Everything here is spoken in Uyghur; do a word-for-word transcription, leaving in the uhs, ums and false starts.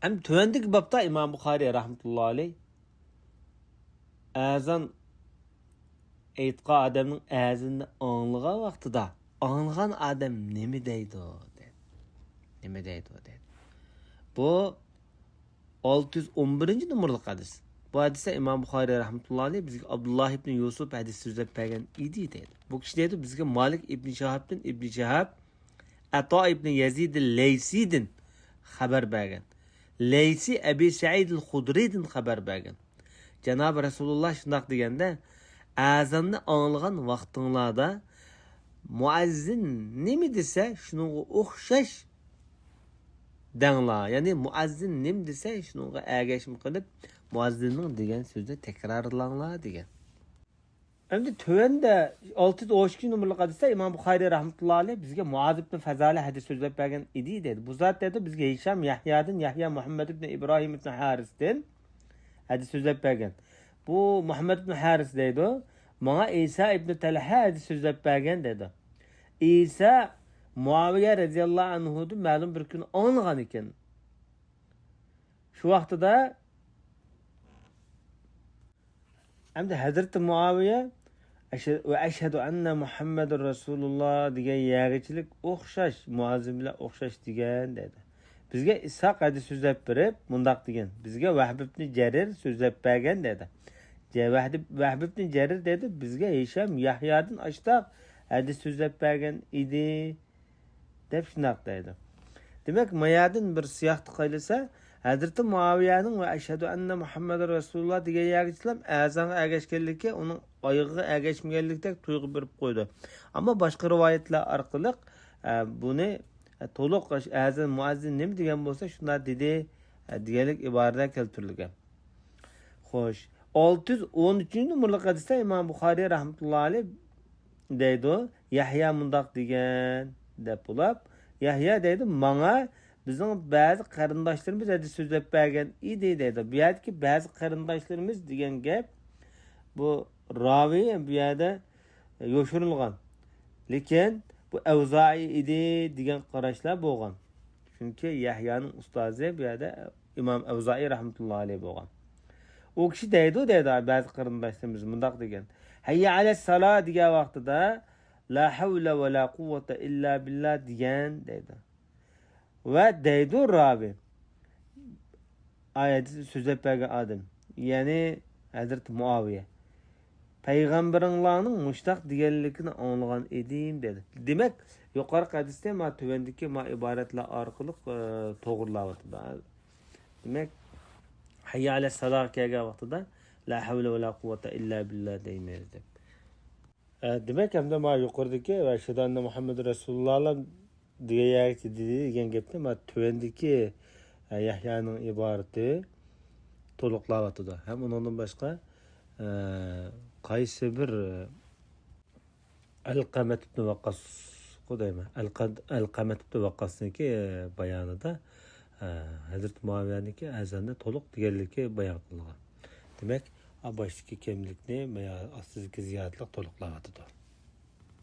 ھەم تۆۋەندىكى بابتا ئىمام بۇخارىي رەھمەتۇللا ئەلەيھ ئەزان ئېيتقان ئادەمنىڭ ئەزىنىنى ئاڭلىغان ۋاقتىدا، ئاڭلىغان ئادەم نېمە دەيدۇ دەيدۇ. نېمە دەيدۇ دەيدۇ. بۇ ئالتە يۈز ئون بىرىنچى نومۇرلۇق ھەدىس. بۇ ھەدىستە ئىمام بۇخارىي رەھمەتۇللا ئەلەيھ بىزگە ئابدۇللا ئىبنى يۈسۈپ ھەدىس سۆزلەپ بەرگەن ئىدى دەيدۇ. بۇ كىشى دەيدۇ، بىزگە مالىك ئىبنى شىھابتىن، ئىبنى شىھاب ئەتا ئىبنى يەزىد لەيسىدىن خەۋەر بەرگەن. لەيسى ئەبى سەئىد خۇدرىدىن خەۋەر بەرگەن. جانابى رەسۇلۇللا شۇنداق دېگەندە، ئەزاننى ئاڭلىغان ۋاقتىڭلاردا مۇئەززىن نېمە دېسە، شۇنىڭغا ئوخشاش دەڭلار. يەنى مۇئەززىن نېمە دېسە، شۇنىڭغا ئەگەشمە قىلىپ، مۇئەززىننىڭ دېگەن سۆزىنى تەكرارلاڭلار دېگەن. ئەمدى تۆۋەندە ئالتە يۈز ئون ئىككى نومۇرلۇق ھەدىستە ئىمام بۇخارىي رەھمەتۇللا ئەلەيھ بىزگە مۇئاز ئىبن فەزالە ھەدىس سۆزلەپ بەرگەن ئىدى دەيدۇ. بۇ زات دەيدۇ، بىزگە ھىشام يەھيادىن، يەھيا مۇھەممەد ئىبن ئىبراھىم ئىبن ھارىستىن ھەدىس سۆزلەپ بەرگەن. بۇ مۇھەممەد ئىبن ھارىس دەيدۇ، ماڭا ئىسا ئىبن تەلھە ھەدىس سۆزلەپ بەرگەن دەيدۇ. ئىسا مۇئاۋىيە رەزىياللاھۇ ئەنھۇدىن مەلۇم بىر كۈن ئاڭلىغان ئىكەن. شۇ ۋاقتىدا ئەمدى ھەزرىتى مۇئاۋىيە، «ئەشە-، ۋە ئەشھەدۇ ئەننە مۇھەممەدۇر رەسۇلۇللا» دېگەن يەرگىچىلىك ئوخشاش، مۇئەززىن بىلەن ئوخشاش دېگەن دەيدۇ. بىزگە ئىسھاق ھەدىس سۆزلەپ بېرىپ مۇنداق دېگەن، بىزگە ۋەھب ئىبنى جەرىر سۆزلەپ بەرگەن دەيدۇ. جە-، ۋەھدى-، ۋەھب ئىبنى جەرىر دەيدۇ، بىزگە ھىشام يەھيادىن ئاشتاق ھەدىس سۆزلەپ بەرگەن ئىدى. دەپ شۇنداق دەيدۇ. دېمەك، مايادىن بىر سىياقتا قايلىسا، ھەزرىتى مۇئاۋىيەنىڭ «ۋە ئەشھەدۇ ئەننە مۇھەممەدۇر رەسۇلۇللا» دېگەن يەرگىچىلەم ئەزانغا ئەگەشكەنلىكى ئۇنىڭ ئايىغىغا ئەگەشمىگەنلىكتەك تۇيغۇ بېرىپ قويىدۇ. ئەمما باشقا رىۋايەتلەر ئارقىلىق، ئە، بۇنى، ئە، تولۇق ئەزان مۇئەززىن نېمە دېگەن بولسا، شۇنداق دېدى، ئە، دېگەنلىك ئىبارىلەر كەلتۈرۈلگەن. خوش، ئالتە يۈز ئون ئۈچىنچى نومۇرلۇق ھەدىستە ئىمام بۇخارىي رەھمەتۇللا ئەلەيھ دەيدۇ، يەھيا مۇنداق دېگەن دەپ بولۇپ، يەھيا دەيدۇ، ماڭا بىزنىڭ بەزى قېرىنداشلىرىمىز ھەدىس سۆزلەپ بەرگەن ئىدى دەيدۇ. بۇ يەردىكى بەزى قېرىنداشلىرىمىز دېگەن گەپ بۇ راۋى بۇ يەردە يوشۇرۇنغان. لېكىن بۇ ئەۋزائىي ئىدى دېگەن قاراشلار بولغان. چۈنكى يەھيانىڭ ئۇستازى بۇ يەردە ئىمام ئەۋزائىي رەھمەتۇللا ئەلەيھ بولغان. ئۇ كىشى دەيدۇ، دەيدۇ، بەزى قېرىنداشلىرىمىز مۇنداق دېگەن، «ھەييە ئەلەسسالا» دېگەن ۋاقتىدا، «لا ھەۋلە ۋە لا قۇۋۋەتە ئىللا بىللا» دېگەن دەيدۇ. ۋە دەيدۇ راۋى، ئايەتنى سۆزلەپ بەرگەن ئادەم، يەنى ھەزرىتى مۇئاۋىيە، «پەيغەمبىرىڭلارنىڭ مۇشۇنداق دېگەنلىكىنى ئاڭلىغان ئىدىم» دېدى. دېمەك، يۇقىرىقى ھەدىستە ما تۆۋەندىكى ما ئىبارەتلەر ئارقىلىق، ئە، توغرىلاۋاتىدۇ. دېمەك، «ھەييە ئەلەسسالاغا» كەلگەن ۋاقتىدا «لا ھەۋلە ۋە لا قۇۋۋەتە ئىللا بىللا» دەيمىز دەپ. ئە، دېمەك، ھەمدە ما يۇقىرىدىكى «ۋە ئەشھەدۇ ئەننە مۇھەممەدۇر رەسۇلۇللا» دېگەن يەرگىچە دېدى دېگەن گەپنى ما تۆۋەندىكى، ئە، يەھيانىڭ ئىبارىتى تولۇقلاۋاتىدۇ. ھەم ئۇنىڭدىن باشقا، ئە، قايسى بىر، ئە، ئەلقەمەت ئىبنى ۋەققاسقۇ دەيمەن. ئەلقە-، ئەلقەمەت ئىبنى ۋەققاسنىڭكى بايانىدا، ئە، ھەزرىتى مۇئاۋىيەنىڭكى ئەزاننى تولۇق دېگەنلىكى بايان قىلىنغان. دېمەك، ئا، باشتىكى كەملىكنى مانا ئاستىدىكى زىيادىلىق تولۇقلاۋاتىدۇ.